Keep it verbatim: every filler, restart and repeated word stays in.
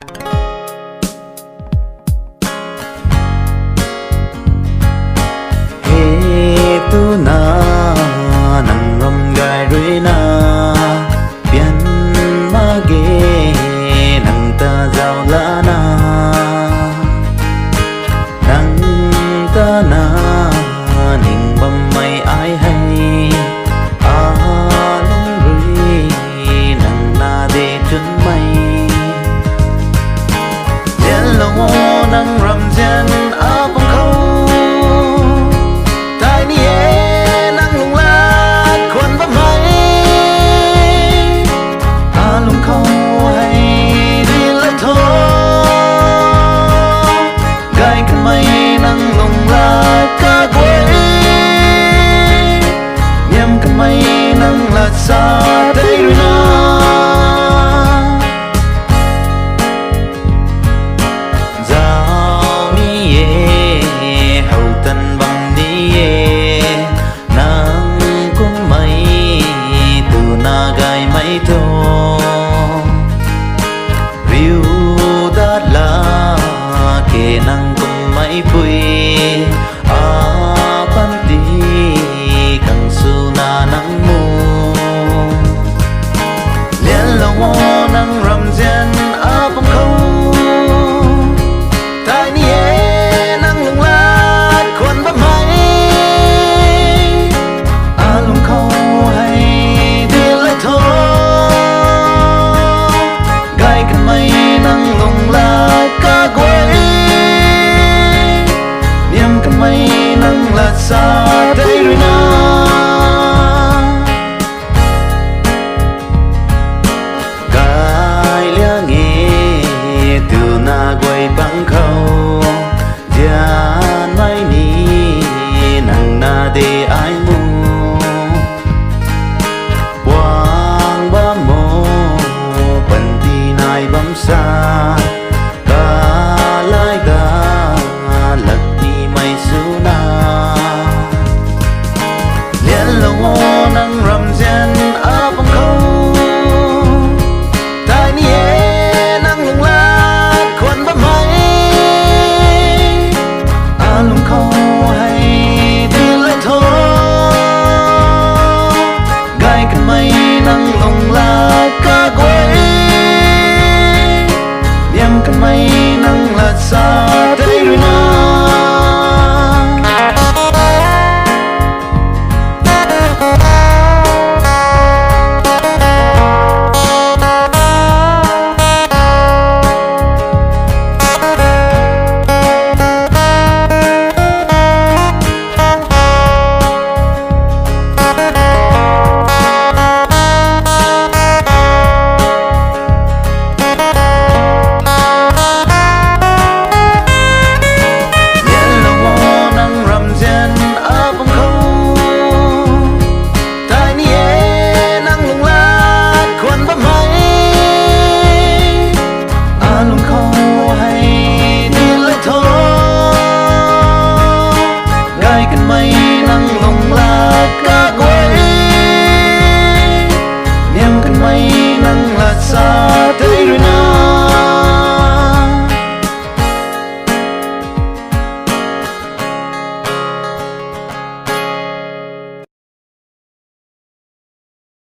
He tuna nang ram gay ruina, pian mak ge nang ta zauc lana. Nang ta na ning bammei ai hei, a lung rui nang na de chunmei. Zianlou nang ramzian apang khou, tei ni e nang lunglat khwan bammei. A lung khou hei rilou tho, gay kanmei nang lunglat kaguay, niam kanmei nang lat sa tei ruina. Zauc ni e, how tan bam ni e, nang kummei tuna gaymei tu.